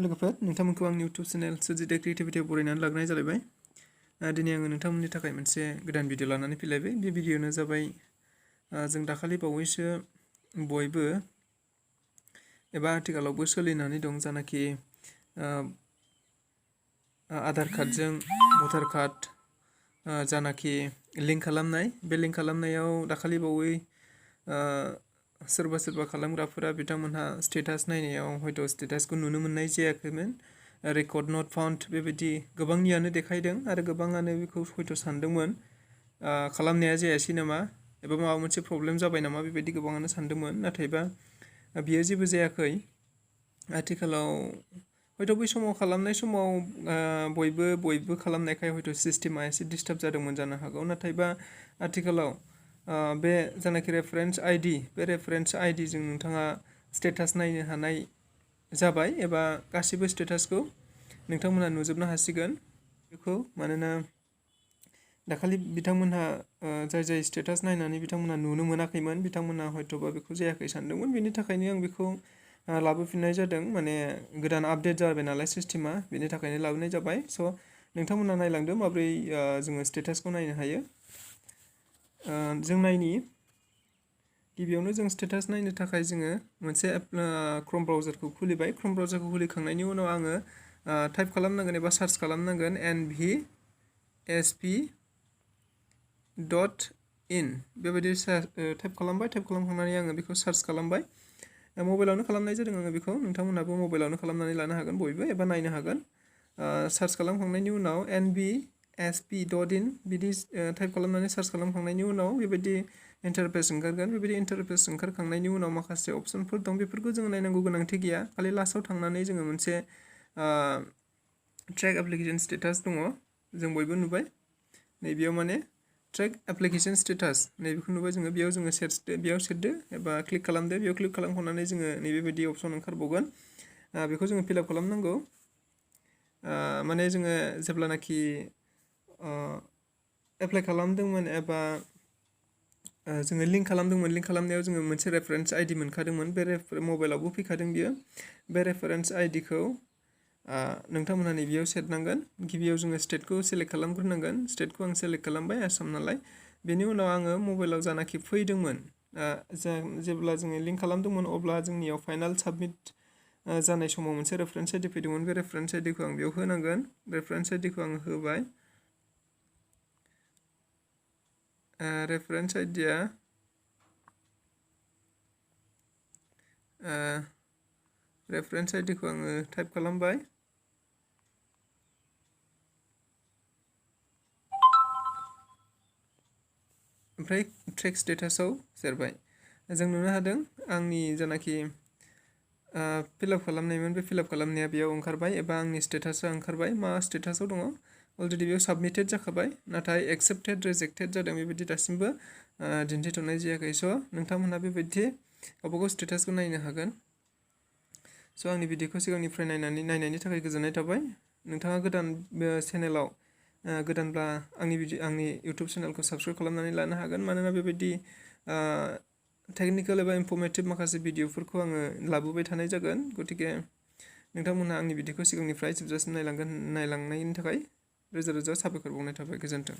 लोगोफोर नोंथांमोनखौ आंनि YouTube channel Sujit क्रिएटिभिटियाव बरायनानै लाग्रोनाय जालायबाय। दिनै आङो नोंथांमोननि थाखाय मोनसे गोदान भिडिअ लानानै फैलायबाय। बे भिडिअ'नो जाबाय जों दाखालि बावैसो बयबो एबा आथिखालावबो सोलिनानै दं जानाखि आधार कार्डजों भटार कार्ड जानाखि लिंक खालामनाय, बे लिंक खालामनायाव दाखालि बावै सोरबा खालामग्राफोरा बिथांमोनहा स्टेटास नायनायाव हयथ' स्टेटासखौ नुनो मोननाय जायाखैमोन। रेकर्ड नट फाउन्ड बेबायदि गोबांनियानो देखायदों आरो गोबाङानो बेखौ हयथ' सानदोंमोन खालामनाया जायासै नामा एबा माबा मोनसे प्रब्लेम जाबाय नामा बेबायदि गोबाङानो सानदोंमोन। नाथायबा बियो जेबो जायाखै। आथिखालाव हयथ' बै समाव खालामनाय समाव बयबो खालामनायखाय हयथ' सिस्टेमा एसे डिस्टार्ब जादोंमोन जानो हागौ। नाथायबा आथिखालाव बे जानाखि रेफारेन्स आइडि, बे रेफारेन्स आइडिजों नोंथाङा स्टेटास नायनो हानाय जाबाय एबा गासिबो स्टेटासखौ नोंथांमोना नुजोबनो हासिगोन बेखौ। मानोना दाखालि बिथांमोनहा जाय स्टेटास नायनानै बिथांमोना नुनो मोनाखैमोन, बिथांमोना हयथ'बा बेखौ जायाखै सानदोंमोन। बेनि थाखायनो आं बेखौ लाबोफिननाय जादों। माने गोदान आपडेट जाबाय नालाय सिस्टेमा, बेनि थाखायनो लाबोनाय जाबाय। स' नोंथांमोना नायलांदो माबोरै जोङो स्टेटासखौ नायनो हायो। जों नायनि गिबियावनो जों स्टेटास नायनो थाखाय जोङो मोनसे क्रोम ब्राउजारखौ खुलिबाय। क्रोम ब्राउजारखौ खुलिखांनायनि उनाव आङो टाइप खालामनांगोन एबा सार्च खालामनांगोन nvsp.in बेबायदि टाइप खालामबाय। टाइप खालामखांनानै आङो बेखौ सार्च खालामबाय। मबाइलावनो खालामनाय जादों आङो बेखौ। नोंथांमोनहाबो मबाइलावनो खालामनानै लानो हागोन बयबो एबा नायनो हागोन। सार्च खालामखांनायनि उनाव nvsp.in बिदि टाइप खालामनानै सार्च खालामखांनायनि उनाव बेबायदि इन्टारफेस ओंखारगोन। बेबायदि इन्टारफेस ओंखारखांनायनि उनाव माखासे अप्सनफोर दं, बेफोरखौ जोङो नायनांगौ गोनांथि गैया। खालि लास्टआव थांनानै जोङो मोनसे ट्रेक एप्लिकेसन स्टेटास दङ, जों बयबो नुबाय। नैबेयाव माने ट्रेक एप्लिकेसन स्टेटास नैबेखौ नुबाय जोङो। बेयाव सेरदो एबा क्लिक खालामदो। बेयाव क्लिक खालामखांनानै जोङो नैबेबायदि अपसन ओंखारबावगोन। बेखौ जोङो फिलआप खालामनांगौ। माने जोङो जेब्लानाखि एप्लाइ खालामदोंमोन एबा जोङो लिंक खालामदोंमोन, लिंक खालामनायाव जोङो मोनसे रेफारेन्स आइडि मोनखादोंमोन। बे मबाइलावबो फैखादों बियो। बे रेफारेन्स आइडिखौ नोंथांमोनहा नैबेयाव सेरनांगोन। गिबियाव जोङो स्टेटखौ सेलेक्ट खालामग्रोनांगोन। स्टेटखौ आं सेलेक्ट खालामबाय, आसाम नालाय। बेनि उनाव आङो मबाइलाव जानाखि फैदोंमोन, जेब्ला जोङो लिंक खालामदोंमोन अब्ला जोंनियाव फाइनाल साबमिट जानाय समाव मोनसे रेफारेन्स आइडि फैदोंमोन। बे रेफारेन्स आइडिखौ आं बेयाव होनांगोन। रेफारेन्स आइडिखौ आङो होबाय। रेफारेन्स आइडिया रेफारेन्स आइडिखौ आङो टाइप खालामबाय। ओमफ्राय ट्रेक स्टेटासाव सेरबाय। जों नुनो हादों आंनि जानाखि फिलआप खालामनायमोन, बे फिलआप खालामनाया बेयाव ओंखारबाय एबा आंनि स्टेटासा ओंखारबाय। मा स्टेटासाव दङ अलरेडि बेयाव साबमिटेड जाखाबाय, नाथाय एक्सेप्टेड रिजेक्टेड जादों बेबायदि दासिमबो दिन्थिथ'नाय जायाखै। स' नोंथांमोनहा बेबायदि गावबागाव स्टेटासखौ नायनो हागोन। स' आंनि भिडिअखौ सिगांनिफ्राय नायनायनि थाखाय गोजोननाय थाबाय। नोंथाङा गोदान चेनेलाव गोदानब्ला आंनि इउट्युब चेनेलखौ साबस्क्राइब खालामनानै लानो हागोन। मानोना बेबायदि टेकनिकेल एबा इनफर्मेटिभ माखासे भिडिअफोरखौ आङो लाबोबाय थानाय जागोन। गतिके नोंथांमोनहा आंनि भिडिअखौ सिगांनिफ्राय जोबजासिम नायलांनायनि थाखाय रोजा रोजा साबायखर बावनाय थाबाय। गोजोन्थों।